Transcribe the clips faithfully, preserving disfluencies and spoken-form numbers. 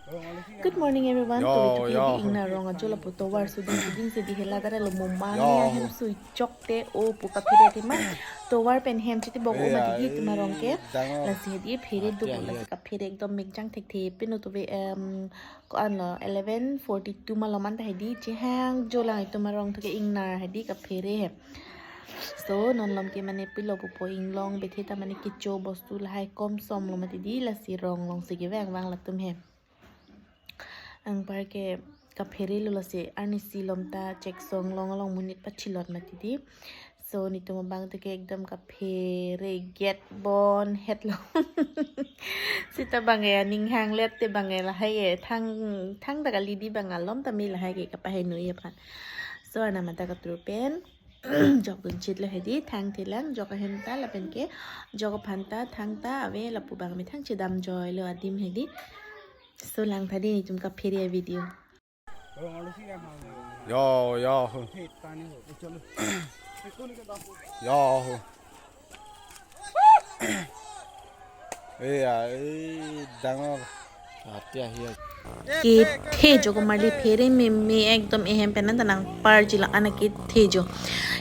Good morning, everyone. Yo, to yo. Ingnar rong ajo lapu tovar suding suding si di hela tare lo mo mane yo. Hem sui chok te o pu kaphere athema tovar pen hem chiti bok o mati di athema rong ke. Dangor. Lasi hedi phere atia do lasi kaphere ekdom mekjang thekthe pino to ve, em, ko-an lo eleven forty-two malom an ta hedi chehang jo lang athema rong to ke ingnar hedi kaphere he. So non lom ke mane pilo pupo inglong bethe ta mane kecho bostu lahai kom som lo mati di lasi rong long si kevang vang latum he. Anpar ke kaphere lo lasi arnisi lom ta Chakhesang Anglong along monit pachilot mati di. So netum abang to ke ekdom kaphere gate bon het lo. Sita bang ya ning hang let te bang ya lahai ye thang thang ta kali di bang alom ta me lahai ke kapaheno ye aphan. So ana mata katru pen jok dun chit lo hedi thang thelang jok ahem ta lapen ke jok aphan ta thang ta ave lapu bang me thang chedam joi lo adim hedi. So lang tha di netum kaphere video. Yo, yo. Yo. Iya, eh, dangor. Atia hi. Kethe jok marli phere meme ekdom ehem pen an ta nang par jila ana kethe jo.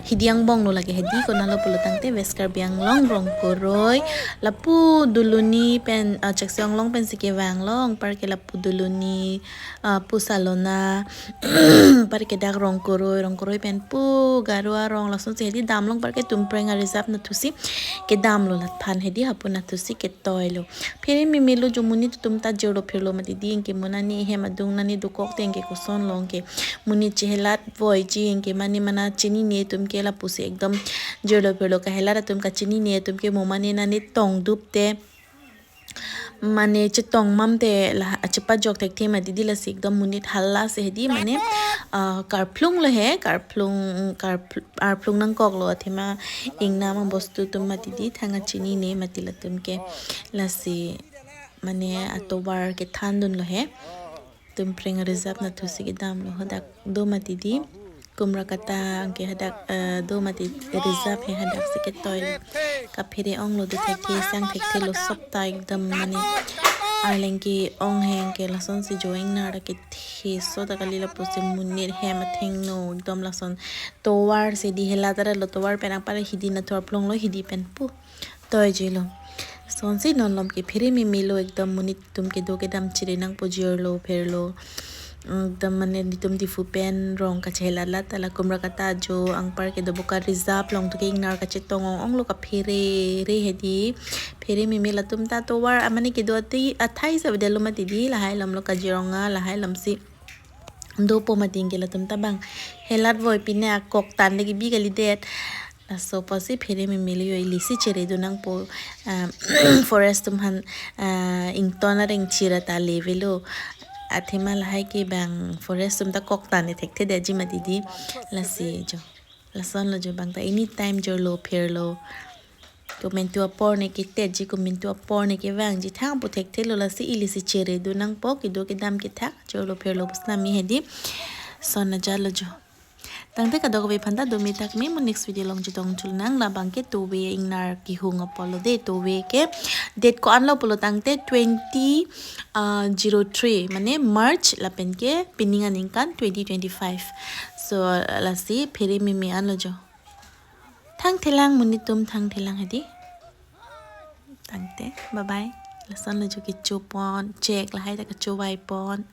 Hidi angbong lo lake hedi konat lo pulo tangte West Karbi Anglong Rongkoroi. Lapu Doloni pen, ah, Chakhesang Anglong pen si kevang lo anpar ke lapu Doloni, ah, pu Salona, anpar ke dak Rongkoroi, Rongkoroi pen pu Garo arong lason si hedi dam lo anpar ke Tumpreng a-reserve nathu si kedam lo lat aphan hedi hapu nathu si ketoi lo. Phere meme lo jo monit atum ta jirlo phirlo mati di anke mo nani hem adung nani dokok te anke koson lo anke monit chehelat voiji anke mane mana chinine atum ke lapu si ekdom jirlo phirlo kahelat atum kachinine atum ke mo mane nani tong dup te mane chetong mam te la chepajok thekthe mati di lasi ekdom monit hala si hedi mane, ah, karphlung lo he karphlung karphl-, arphlung nangkok lo athema ingnam abostu atum mati di thang achinine mati latum ke lasi mane atovar kethan dun lo he. Tumpreng a-reserve nathu si kedam lo hadak do mati di. Kumrakata anke hadak, eh, do mati reserve he hadak si ketoi lo. Kaphere ong lo do thekthe sang thekthe lo sop ta ekdom mane arleng ke ong he anke lason si jo ingnar kethe so ta kali lapu si monit hem athengno ekdom lason tovar si di hela tare lo tovar pen anpar hidi nathu arphlung lo hidi pen pu. Toi jilo. Sonsi non lom ke phere meme lo ekdom monit atum kedo kedam chere nangpo jirlo phirlo. Ekdom mane netum Diphu pen rong kachelat lat ta la Kumrakata jo anpar ke Doboka reserve along to ke ingnar kachetong ong ong lo kaphere re hedi. Phere meme latum ta tovar amane kedo ati athai sa bedelo mati di lahai lom lo Kaziranga lahai lom si. Dopo mati anke latum ta bang helat voi pine akok tan lagi bi kalidet. Laso apotsi phere meme lo yo ili si chere do nangpo, ah, forest atum aphan, ah, ington areng chira ta levelo. Athema lahai ke bang forest atum ta kok tan thekthe detji mati di lasi jo. Lason lo jo bang ta anytime jirlo phirlo. Komantu apor ne ketetji komantu apor ne kevangji thang pu thekthe lo lasi ili si chere do nangpo kedo kedam kethak jirlo phirlo pusna me hedi. Son ajat lo jo. Tangte kadokave aphan ta do me thak me mo next video along chetong chul nang labang ke tove ingnar kehung apotlo de tove ke date ko-an lo pulo tangte twenty, ah, zero three mane March lapen ke pining aningkan twenty twenty-five. So lasi phere meme an lo jo. Thang thelang monit atum thang thelang hedi. Tangte bye bye. Lason lo jo kecho pon chek lahai ta kecho vai pon.